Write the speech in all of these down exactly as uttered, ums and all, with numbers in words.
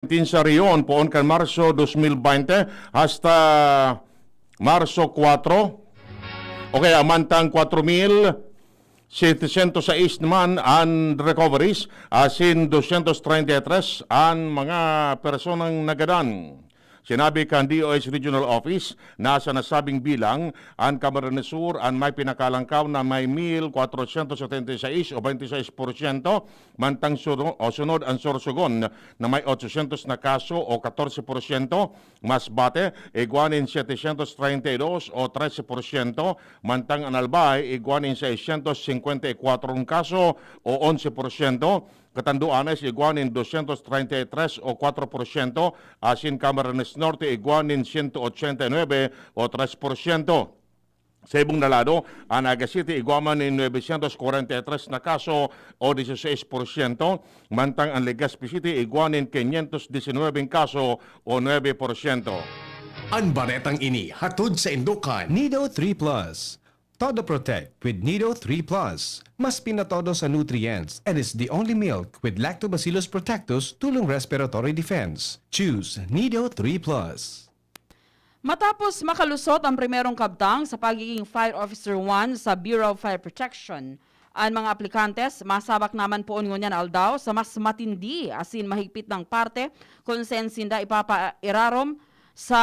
nineteen sa Rion, poon kan Marso dos mil bente hasta Marso kwatro, o kaya mantang kwatro mil setecientos sais naman an recoveries, asin doscientos treinta y tres an mga personang nagadan. Sinabi kan D O H Regional Office na sa nasabing bilang, an Camarines Sur an may pinakalangkaw na may mil kwatrocientos setenta y seis o twenty-six porsyento, mantang suro-, o sunod an Sorsogon na may otsocientos na kaso o katorse porsyento, Masbate igwa nin setecientos treinta y dos o trese porsyento, mantang an Albay igwa nin seiscientos cincuenta y cuatro kaso o onse porsyento, Catanduanes igwa nin doscientos treinta y tres o kwatro porsyento, asin Camarines Norte igwa nin ciento ochenta y nueve o tres porsyento. Sa ibong na lado, an Naga City igwa man nin nuebecientos kwarenta y tres na kaso o dieciséis porsyento, mantang an Legazpi City igwa nin quinientos diecinuebe kaso o nuebe porsyento. An baretang ini hatod sa Indokan. Nido three Plus. Todo Protect with Nido three Plus. Mas pinatodo sa nutrients and is the only milk with Lactobacillus protectus tulong respiratory defense. Choose Nido three Plus. Matapos makalusot ang primerong kabtang sa pagiging Fire Officer one sa Bureau of Fire Protection, an mga aplikantes masabak naman poon ngunyan aldaw sa mas matindi asin mahigpit nang parte kun saen sinda ipapairarom sa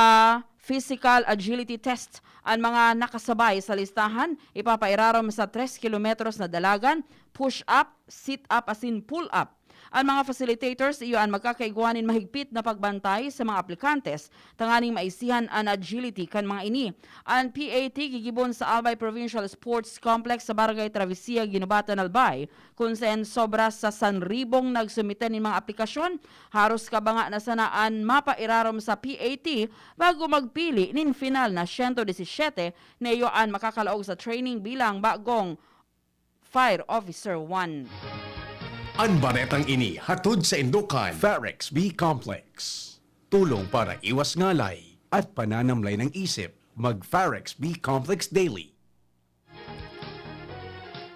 physical agility test. An mga nakasabay sa listahan ipapairarom sa tres kilometros na dalagan, push-up, sit-up asin pull-up. An mga facilitators iyo an magkakaigwa nin mahigpit na pagbantay sa mga aplikantes tanganing maisihan an agility kan mga ini. An P A T gigibon sa Albay Provincial Sports Complex sa Barangay Travesía, Guinobatan, Albay, kun saen sobra sa sanribong nagsumite nin mga aplikasyon. Haros kabanga na sana an mapairarom sa P A T bago magpili nin final na siyento disisiete na iyo an makakalaog sa training bilang bagong Fire Officer one. An baretang ini hatod sa Indokan. Farex B Complex. Tulong para iwas ngalay at pananamlay ng isip. Mag Farex B Complex Daily.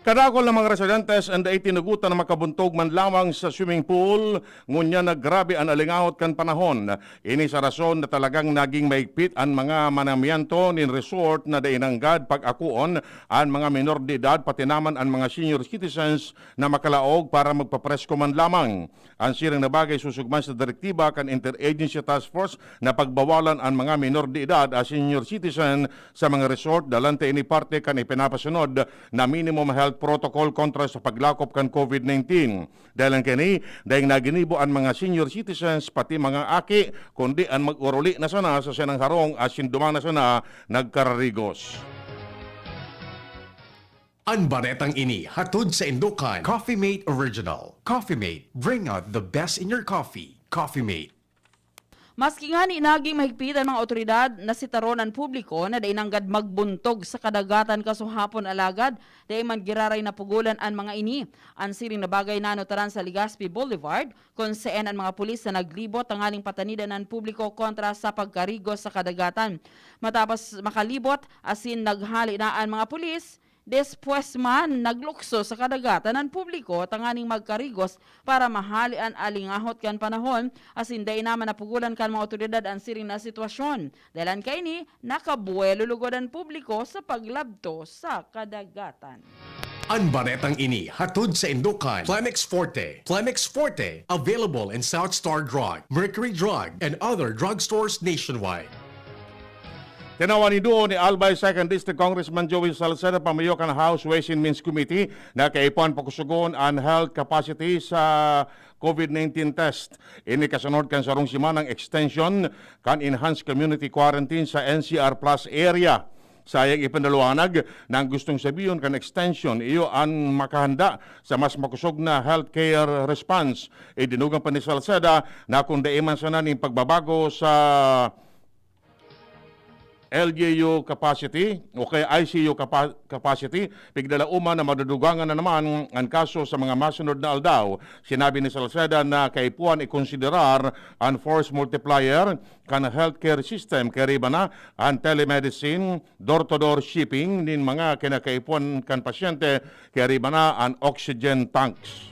Kadakul na mga residentes an dai tinugotan na makabuntog man lamang sa swimming pool, ngunyan na grabe an alingahot kan panahon. Ini sa rason na talagang naging mahigpit an mga manamianto nin resort na dai nanggad pag-akoon an mga menor de edad, pati naman an mga senior citizens na makalaog para magpapresko man lamang. An siring na bagay susugman sa direktiba kan Interagency Task Force na pagbawalan an mga menor de edad a senior citizen sa mga resort, dalante ini parte kan ipinapasunod na minimum health protocol kontra sa paglakop kan COVID nineteen. Dahelan kaini, daing naginibo an mga senior citizens, pati mga aki, kundi an mag-oruli na sana sa sanang harong asin duman na sana nagkararigos. An baretang ini hatod sa Indokan. Coffee Mate Original. Coffee Mate, bring out the best in your coffee. Coffee Mate. Maski ngani naging mahigpit an mga awtoridad, nasitaron an publiko na dai nanggad magbuntog sa kadagatan kasuhapon, alagad dai man giraray napugolan an mga ini. An siring na bagay nanotaran sa Legazpi Boulevard, kun saen an mga pulis na naglibot tanganing patanidan an publiko kontra sa pagkarigos sa kadagatan. Matapos makalibot asin naghali na an mga pulis, despues man naglukso sa kadagatan an publiko tanganing magkarigos para mahali an alingahot kan panahon, asin dai naman napugolan kan mga awtoridad an siring na sitwasyon. Dahelan kaini, nakabuwelo lugod an publiko sa paglabto sa kadagatan. An baretang ini hatod sa Indokan. Plemex Forte. Plemex Forte, available in South Star Drug, Mercury Drug, and other drugstores nationwide. Tinawan nindo ni Albay Second District Congressman Joey Salceda, pamayo kan House Ways and Means Committee, na kaipuhan pakusugon an health capacity sa COVID nineteen test. Ini kasunod kan sarong semanang extension kan enhanced community quarantine sa N C R plus area. Sa iyang ipinaliwanag na ang gustong sabihon kan extension, iyo an makahanda sa mas makosog na healthcare response. Idinugang pa ni Salceda na kung dai man sana nin pagbabago sa L G U capacity o kaya I C U capa-, capacity, pigdalauma na madudugangan na naman an kaso sa mga masunod na aldaw. Sinabi ni Salceda na kaipuhan ikonsiderar an force multiplier kan healthcare system, kaya riba na an telemedicine, door-to-door shipping nin mga kinakaipuhan kan pasyente, kaya riba na an oxygen tanks.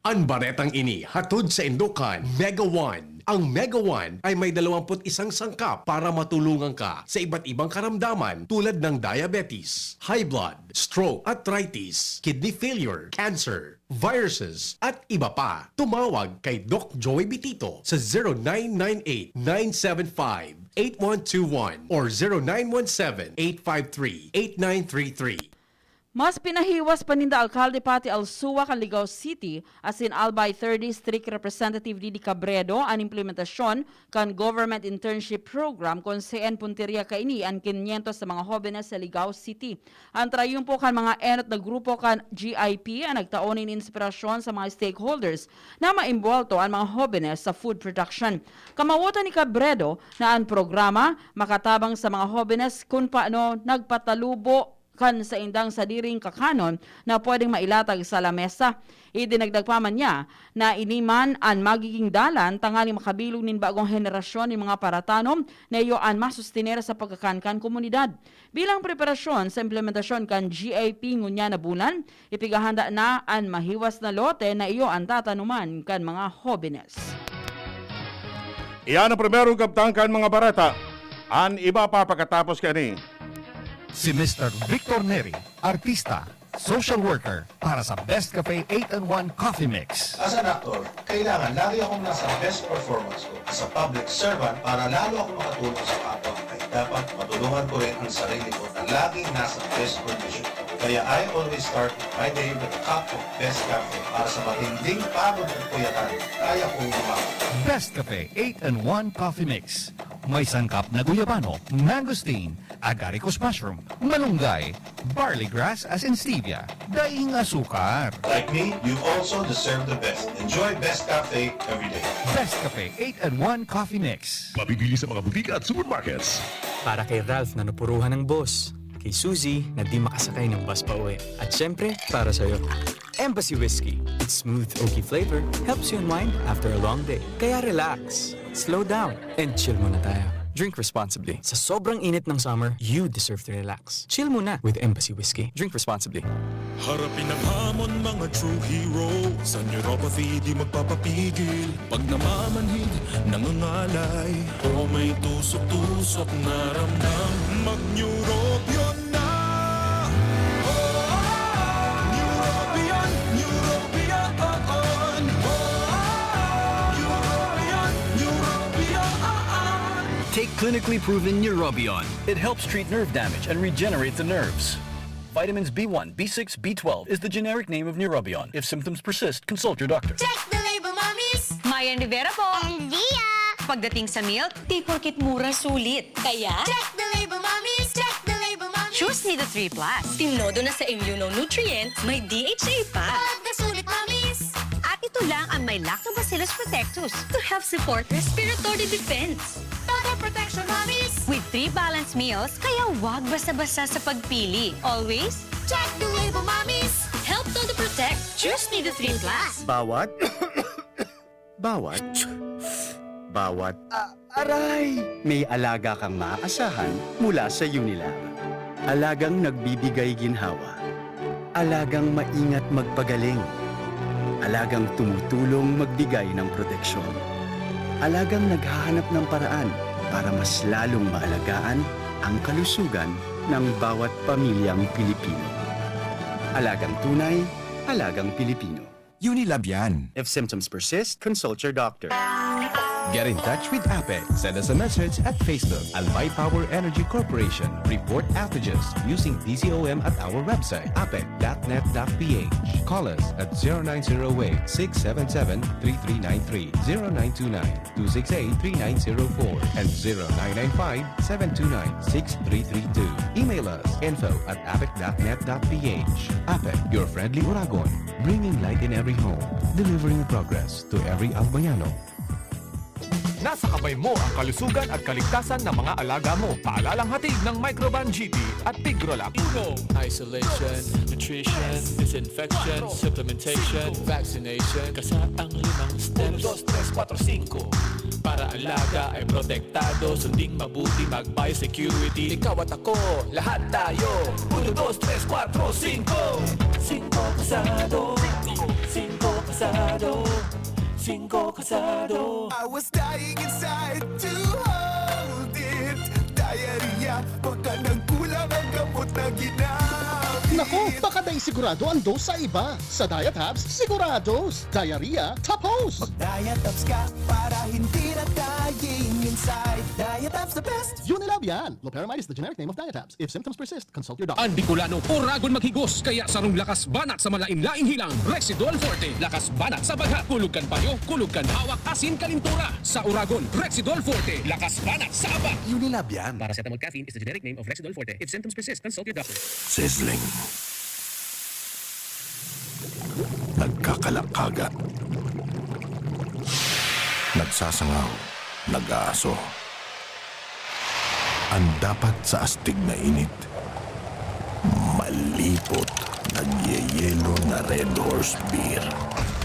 An baretang ini hatod saindo kan Mega One. Ang Mega One ay may dalawampu't isang sangkap para matulungan ka sa iba't ibang karamdaman tulad ng diabetes, high blood, stroke, arthritis, kidney failure, cancer, viruses, at iba pa. Tumawag kay Doc Joey Bitito sa zero nine nine eight, nine seven five, eight one two one or zero nine one seven, eight five three, eight nine three three. Mas pinahiwas pa ninda Alkalde Patty Alsua kan Ligao City asin Albay Third District Representative Didi Cabredo an implementasyon kan Government Internship Program, kun saen puntirya kaini an kinyentos na mga hobenes sa Ligao City. An trayumpo kan mga enot na grupo kan G I P an nagtao nin inspirasyon sa mga stakeholders na maimbwelto an mga hobenes sa food production. Kamawotan ni Cabredo na an programa makatabang sa mga hobenes kun paano nagpatalubo kan saindang sadiring kakanon na pwedeng mailatag sa lamesa. Idinagdag pa man niya na ini man an magiging dalan tanganing makabilog nin bagong henerasyon nin mga paratanom na iyo an masustener sa pagkakan kan komunidad. Bilang preparasyon sa implementasyon kan G I P ngunyan na bulan, ipighahanda na an mahiwas na lote na iyo an tatanuman kan mga hobenes. Iyan ang primerong kabtang kan mga bareta. An iba pa pakatapos kani. Si Mister Victor Neri, artista, social worker, para sa Best Cafe eight-in-one Coffee Mix. As an actor, kailangan lagi akong nasa best performance ko. As a public servant, para lalo akong makatulong sa kapwa, ay dapat matulungan ko rin ang sarili ko na laging nasa best condition. Kaya I always start my day with a cup of Best Cafe. Para sa matinding pagod at puyatan, kaya kong lumaban. Best Cafe eight-in-one Coffee Mix. May sangkap na guyabano, mangosteen, agaricus mushroom, malunggay, barley grass asin stevia. Daing asukar. Like me, you also deserve the best. Enjoy Best Cafe every day. Best Cafe eight-in-one Coffee Mix. Mabibili sa mga butika at supermarkets. Para kay Ralph na napuruhan ng boss, kay Suzy na di makasakay ng bus pauwi, at syempre, para sa'yo. Embassy Whiskey. Its smooth, oaky flavor helps you unwind after a long day. Kaya relax, slow down, and chill muna tayo. Drink responsibly. Sa sobrang init ng summer, you deserve to relax. Chill muna with Embassy Whiskey. Drink responsibly. Harapin ang hamon, mga true hero. Sa neuropathy, di magpapapigil. Pag namamanhid, nangangalay. O may tusok-tusok na ramdam. Mag-Neurobion na! Oh, Neurobion, Neurobion, oh, oh. Oh, Neurobion, Neurobion, oh, oh. Take clinically proven Neurobion. It helps treat nerve damage and regenerate the nerves. Vitamins B one, B six, B twelve is the generic name of Neurobion. If symptoms persist, consult your doctor. Check the label, mommies! Mayan Rivera po! And Zia! Pagdating sa milk, di porket mura, sulit. Kaya, check the label, mommies! Check the label, mommies! Choose Nido three plus. Tinodo na sa immunonutrient, may D H A pa. Pagkasulit, mommies! At ito lang ang may Lactobacillus protectus to help support respiratory defense. Todo protection, mommies! With three balanced meals, kaya wag basta-basta sa pagpili. Always, check the label, mommies! Help Todo Protect. Choose Nido three plus. Bawat, bawat, bawat, ah, aray! May alaga kang maaasahan mula sa Unilab. Alagang nagbibigay ginhawa. Alagang maingat magpagaling. Alagang tumutulong magbigay ng proteksyon. Alagang naghahanap ng paraan para mas lalong maalagaan ang kalusugan ng bawat pamilyang Pilipino. Alagang tunay, alagang Pilipino. Unilab yan. If symptoms persist, consult your doctor. Get in touch with APEC. Send us a message at Facebook, Albay Power Energy Corporation. Report outages using PCOM at our website, apec dot net dot ph. Call us at zero nine zero eight, six seven seven, three three nine three, zero nine two nine, two six eight, three nine zero four, and zero nine nine five, seven two nine, six three three two. Email us, info at apec dot net dot ph. APEC, your friendly Oragon, bringing light in every home, delivering progress to every Albayano. Nasa kamay mo ang kalusugan at kaligtasan ng mga alaga mo. Paalalang hatid ng Microban G P at Tigrolac Uno. Isolation, nutrition, disinfection, supplementation, vaccination. Kasaang limang steps. Uno, dos, tres, kuwatro, singko. Para alaga ay protektado, sunding mabuti, mag-biosecurity. Ikaw at ako, lahat tayo. Uno, dos, tres, kuwatro, singko. Singko kasado. Singko Kasado, singko kasado. I was dying inside to hold it. Diarrhea, baka nagkulang ang gamot na ginamit. Nako, baka dai sigurado ang dose sa iba. Sa Diatabs, sigurados. Diarrhea, tapos. Mag-Diatabs ka para hindi na dying inside. Diatabs the best. Unilab yan. Loperamide is the generic name of Diatabs. If symptoms persist, consult your doctor. Ang Bicolano, oragon maghigos, kaya sarong lakas banat sa malain-laing hilang, Rexidol Forte. Lakas banat sa bagha, kulog kan payo, kulog kan hawak, asin kalintura. Sa oragon, Rexidol Forte, lakas banat sa aba. Unilab yan. Paracetamol caffeine is the generic name of Rexidol Forte. If symptoms persist, consult your doctor. Sizzling. Nagkakalakaga. Nagsasangaw. Nag-aaso. Ang dapat sa astig na init, malipot, nagyeyelo na Red Horse Beer.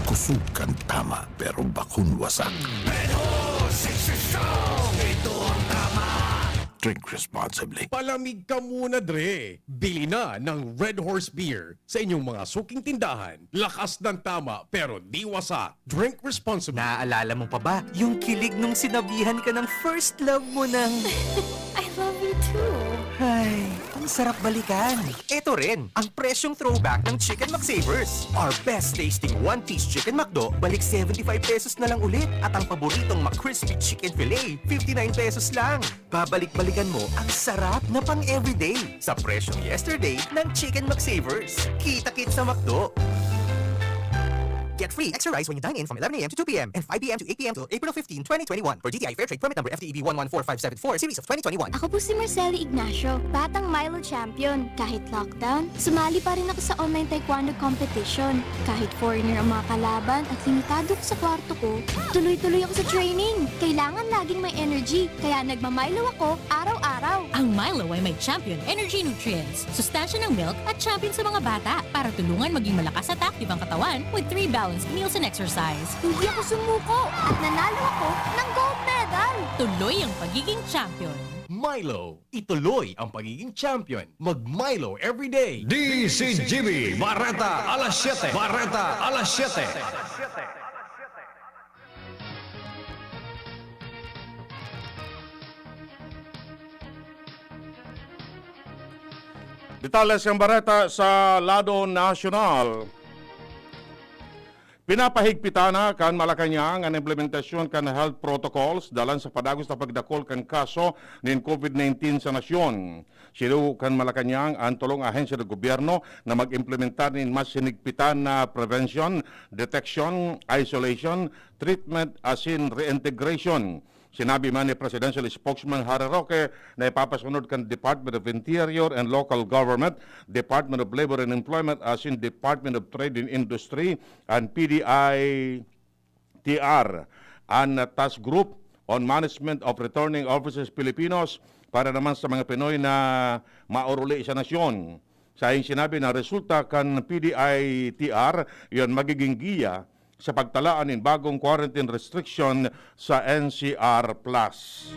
Kusog kan tama, pero bakong wasak. Red Horse, six strong, ito ang tama. Drink responsibly. Palamig ka muna, Dre. Bili na ng Red Horse Beer sa inyong mga suking tindahan. Lakas ng tama, pero di wasak. Drink responsibly. Naaalala mo pa ba yung kilig nung sinabihan ka ng first love mo ng I love you too. Ay, ang sarap balikan. Ito rin ang presyong throwback ng Chicken McSavers. Our best tasting one-piece Chicken McDo, balik seventy-five pesos na lang ulit. At ang paboritong McCrispy Chicken Fillet, fifty-nine pesos lang. Babalik-balikan mo ang sarap na pang-everyday sa presyong yesterday ng Chicken McSavers. Kita-kits sa McDo! Get free extra rice when you dine in from eleven a m to two p m and five p m to eight p m till April fifteen, twenty twenty-one. For D T I Fair Trade Permit Number F T E B one one four five seven four, Series of twenty twenty-one. Ako po si Marcelo Ignacio, batang Milo champion. Kahit lockdown, sumali pa rin ako sa online taekwondo competition. Kahit foreigner ang mga kalaban at limitado ko sa kwarto ko, tuloy-tuloy ako sa training. Kailangan laging may energy, kaya nagma-Milo ako araw-araw. Ang Milo ay may Champion Energy Nutrients, sustansya ng milk at champion sa mga bata para tulungan maging malakas at active ang katawan with three balanced meals and exercise. Hindi ako sumuko at nanalo ako ng gold medal! Tuloy ang pagiging champion. Milo, ituloy ang pagiging champion. Mag Milo everyday. D C G B, Bareta, alas siyete. Bareta, alas siyete. Detalye sa bareta sa lado nasyonal. Pinapahigpitan na kan Malacañang an implementasyon kan health protocols dalan sa padagos na pagdakul kan kaso nin COVID nineteen sa nasyon. Sinugo kan Malacañang an tolong ahensya ng gobyerno na mag-implementar nin mas hinigpitan na prevention, detection, isolation, treatment asin reintegration. Sinabi man ni Presidential Spokesman Harry Roque na ipapasunod kan Department of Interior and Local Government, Department of Labor and Employment asin Department of Trade and Industry an P D I T R, an Task Group on Management of Returning Overseas Filipinos para naman sa mga Pinoy na mauruli sa nasyon. Sa iyang sinabi na resulta kan P D I T R, iyon magiging giya sa pagtalaan nin bagong quarantine restriction sa N C R Plus.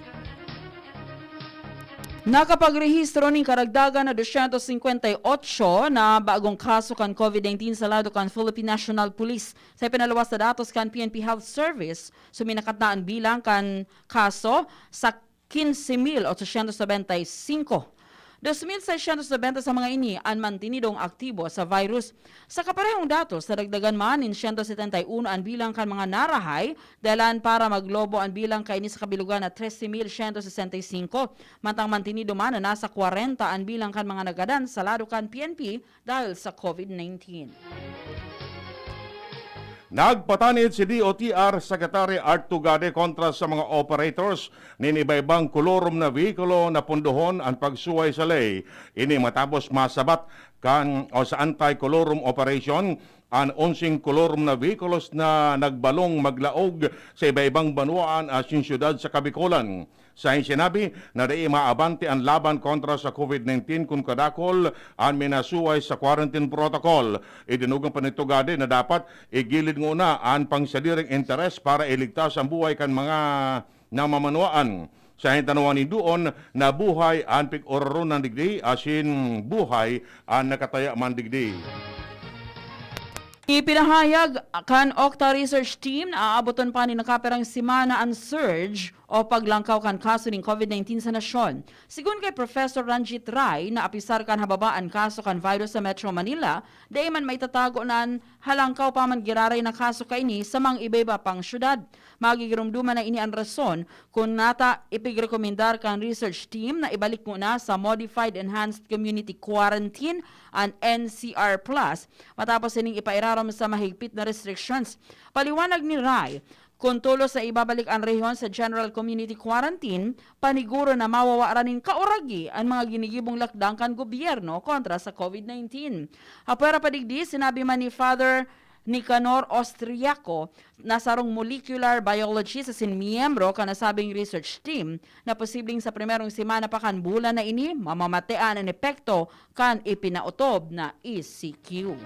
Nakapagrehistro nin karagdagan na dosyentos singkwenta y otso na bagong kaso kan COVID nineteen sa lado kan Philippine National Police. Sa ipinaluwas na datos kan P N P Health Service, suminakat na an bilang kan kaso sa quince mil ochocientos nobenta y cinco. Dos mil seiscientos nobenta sa mga ini an mantinidong aktibo sa virus. Sa kaparehong datos, nadagdagan man nin siyento setenta y uno an bilang kan mga narahay, dahelan para maglobo an bilang kaini sa kabilogan na trese mil siyento sesenta y singko, mantang mantinido man na nasa kwarenta an bilang kan mga nagadan sa lado kan P N P dahil sa COVID nineteen. Nagpatanid si D O T R Secretary Art Tugade kontra sa mga operators nin iba-ibang kolorum na vehikulo na pondohon an pagsuway sa ley. Ini matapos masabat kan o sa anti-colorum operation an onseng kolorum na vehikulos na nagbalong maglaog sa iba-ibang banwaan asin syudad sa Kabikolan. Sa iyang sinabi na dai maabante an laban kontra sa COVID nineteen kun kadakul an minasuway sa quarantine protocol. Idinugang pa ni Tugade na dapat igilid nguna an pangsadiring interes para iligtas an buhay kan mga namamanwaan. Sa hintanuan nin duon na buhay an pig-oraronan digdi asin buhay an nakataya man digdi. Ipinahayag kan Octa Research Team na aaboton pa nin nakapirang semana an surge o paglangkaw kan kaso nin COVID nineteen sa nasyon. Sigon kay Professor Ranjit Rai na apisar kan hababa an kaso kan virus sa Metro Manila, dai man maitatago na an halangkaw pa man giraray na kaso kaini sa mga iba-iba pang syudad. Magigiromdoman na ini an rason kun nata ipigrekomendar kan research team na ibalik nguna sa Modified Enhanced Community Quarantine an N C R plus, matapos sining ipairarom sa mahigpit na restrictions. Paliwanag ni Rai, kun tolos na ibabalik an rehiyon sa general community quarantine, paniguro na mawawaran nin kauragi an mga ginigibong lakdang kan gobyerno kontra sa COVID nineteen. Apwera pa digdi, sinabi man ni Father Nicanor Austriaco, na sarong molecular biologist asin miyembro kan nasabing research team, na posibleng sa primerong semana pa kan bulan na ini, mamamatean an epekto kan ipinaotob na E C Q.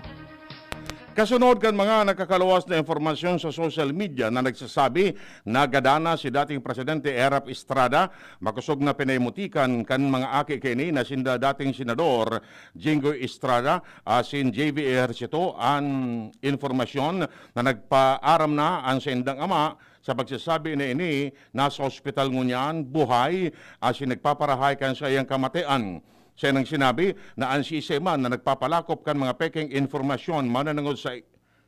Kasunod kan mga nakakaluwas na impormasyon sa social media na nagsasabi na gadana si dating Presidente Erap Estrada, makosog na pinaimutikan kan mga aki kaini na sinda dating Senador Jinggoy Estrada asin J V Ejercito an impormasyon na nagpaaram na an saindang ama sa pagsasabi na ini nasa ospital ngunyan, buhay, asin nagpaparahay kan saiyang kamatean. Siya nang sinabi na an siisay man na nagpapalakop kan mga pekeng impormasyon mananangod sa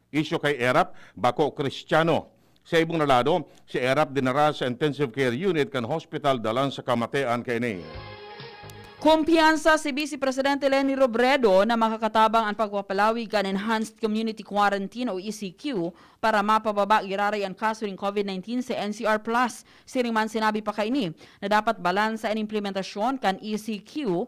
isyu kay Erap, bako Kristiyano. Sa ibong na lado, si Erap dinara sa intensive care unit kan hospital dalan sa kamatean kaini. Kumpiyansa si Vice Presidente Leni Robredo na makakatabang an pagpapalawig kan Enhanced Community Quarantine o E C Q para mapababa giraray an kaso nin COVID nineteen sa N C R plus. Siring man sinabi pa kaini na dapat balansa an implementasyon kan E C Q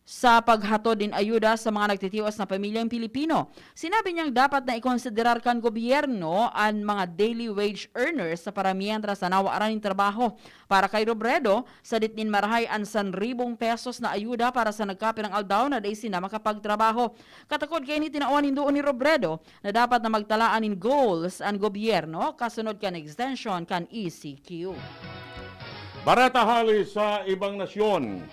sa paghatod nin ayuda sa mga nagtitios na pamilyang Pilipino. Sinabi niyang dapat na ikonsiderar kan gobyerno an mga daily wage earners sa paramientras na nawaran nin trabaho. Para kay Robredo, sadit nin marahay an san ribong pesos na ayuda para sa nagkapirang aldaw na dai sinda makapagtrabaho. Katakod kaini, tinawan nin duon ni Robredo na dapat na magtalaan nin goals an gobyerno kasunod kan extension kan E C Q. Bareta hali sa ibang nasyon.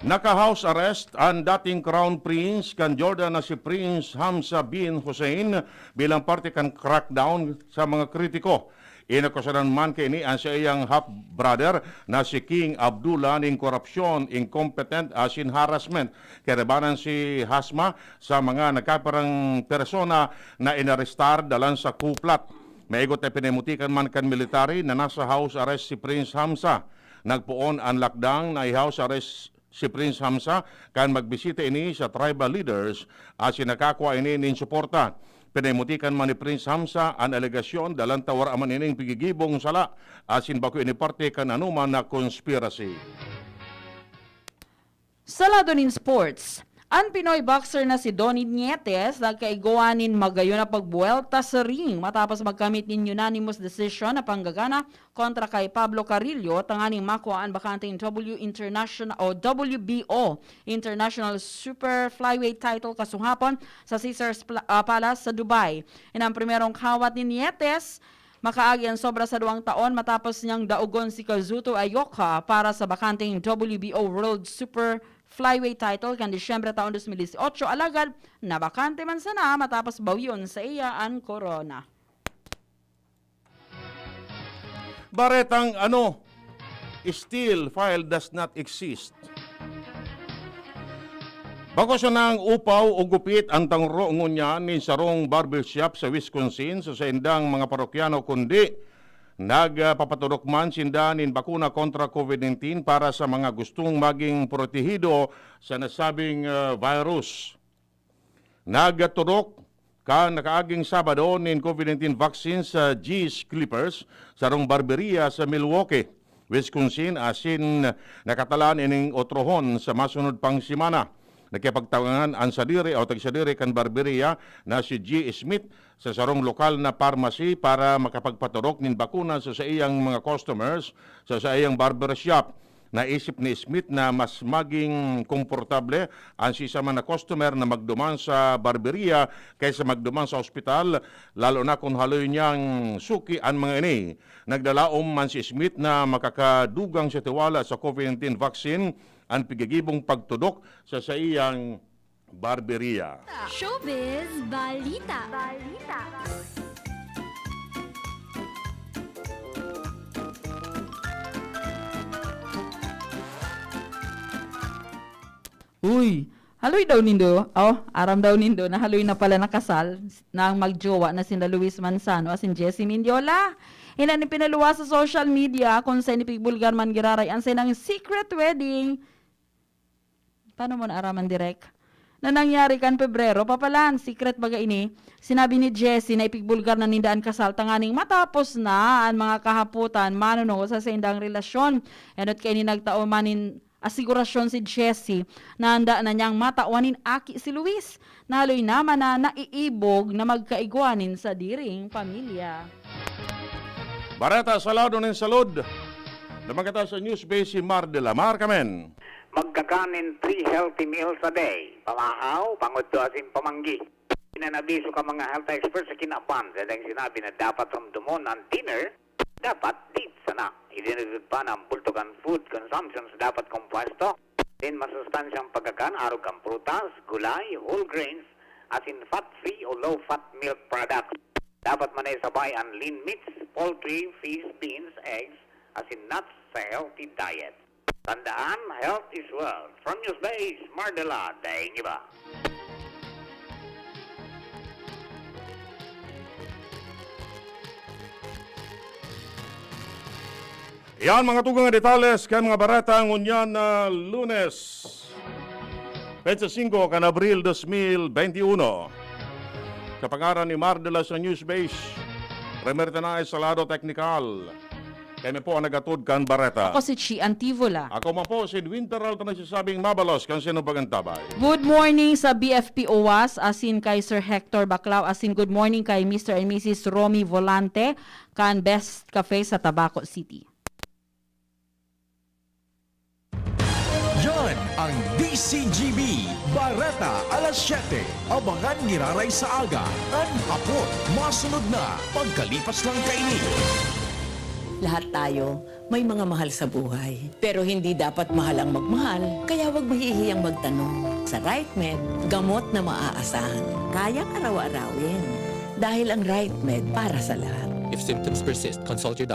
Naka-house arrest an dating Crown Prince kan Jordan na si Prince Hamza bin Hussein bilang parte kan crackdown sa mga kritiko. Inakusaran man kaini an saiyang half-brother na si King Abdullah nin korupsyon, incompetent asin harassment. Kinabanan si Hamza sa mga nagkapirang persona na inarestar dalan sa coup plot. Maigot na pinamutikan man kan military na nasa house arrest si Prince Hamza. Nagpoon an lakdang na i-house arrest si Prince Hamza kan magbisita ini sa tribal leaders asin nakakua ini nin suporta. Pinamutikan man ni Prince Hamza an alegasyon dalan ta wara man ining pigigibong sala asin bako ini parte kan anoman na conspiracy. Sa lado nin sports, an Pinoy boxer na si Donnie Nietes nagkaigwa nin magayon na pagbuwelta sa ring matapos magkamit nin unanimous decision na panggagana kontra kay Pablo Carrillo tanganing makua an bakanteng W International o W B O International Super Flyweight title kasuhapon sa Caesars Pla- ah, Palace sa Dubai. Inang primerong kawat ni Nietes makaagi an sobra sa duwang taon matapos niyang daogon si Kazuto Ayoka para sa bakanteng W B O World Super Flyweight title kan Disyembre taon dos mil dieciocho, alagad nabakante man sana matapos bawion sa iya an korona. Baretang ano, steel file does not exist. Bako sanang upaw o gupit an tangro ngunyan nin sarong barbershop sa Wisconsin sa saindang mga parokyano, kundi nagpapaturok man sinda nin bakuna kontra COVID nineteen para sa mga gustong maging protehido sa nasabing, ah, virus. Nagturok kan nakaaging Sabado nin COVID nineteen vaccine sa G's Clippers, sarong barberia sa Milwaukee, Wisconsin, asin nakatalaan ining otrohon sa masunod pang semana. Nakipagtabangan an sadiri o tagsadiri kan barberia na si G Smith sa sarong lokal na pharmacy para makapagpaturok nin bakuna sa saiyang mga customers sa saiyang barbershop. Naisip ni Smith na mas maging komportable an sisay man na customer na magduman sa barberia kaysa magduman sa ospital, lalo na kun haloy niyang suki an mga ini. Nagdalaom man si Smith na makakadugang sa tiwala sa COVID nineteen vaccine an pigigibong pagtudok sa saiyang Barberia. Showbiz Balita. Balita. Uy, haloy daw nindo. Oh, aram daw nindo na haloy na pala nakasal na ang magjowa na sina Luis Manzano asin Jessie Mendiola. Ina ni pinaluwas sa social media kung saan ipigbulgar man giraray an saindang secret wedding. Paano mo naaraman, Direk? Na nangyari kan Pebrero, papalan, secret baga ini. Sinabi ni Jessie na ipigbulgar na ninda an kasal tanganing matapos na an mga kahapotan manunungod sa saindang relasyon. Enot kaini nagtao man nin asigurasyon si Jessie na handa na niyang matawan nin aki si Luis, na haloy naman na naiibog na magkaigwa nin sadiring pamilya. Bareta sa lado nin salud. Namangkata sa News Base si Mar de la Mar Kamen. Magkakan nin three healthy meals a day, pamahaw, pangudto asin pamanggi. Pinanabiso ka mga health experts sa kinaban, sa dayang sinabi na dapat romdomon ang dinner, dapat date sana. Idinagdag pa na ang bulto kan food consumptions dapat kompuesto din masustansyang pagkakan, arog kan prutas, gulay, whole grains, asin fat-free o low-fat milk products. Dapat man isabay ang lean meats, poultry, fish, beans, eggs, asin nuts sa healthy diet. Tandaan, health is wealth. From News Base, Mardela, daing iba. Yan mga tugang detalles kan mga bareta ngunyan na Lunes, petsa singko kan Abril dos mil benti uno. Sa pangaran ni Mar de la sa News Base, Remerta na sa lado teknikal. Kami po ang nagatod kan bareta. Ako si Chi Antivola. Ako man po si Edwin Peralta nagsasabing mabalos kan sinubagan tabay. Good morning sa B F P OWASP, asin kay Sir Hector Baclao, asin good morning kay Mister and Missus Romy Volante, kan Best Cafe sa Tabaco City. Yan ang D C G B, Bareta alas siyete. Abangan giraray sa aga, an hapon. Masunod na, pagkalipas lang kaini. Lahat tayo may mga mahal sa buhay. Pero hindi dapat mahal ang magmahal, kaya huwag mahihiyang magtanong. Sa RightMed, gamot na maaasahan. Kayang araw-arawin. Dahil ang RightMed para sa lahat. If symptoms persist, consult your doctor.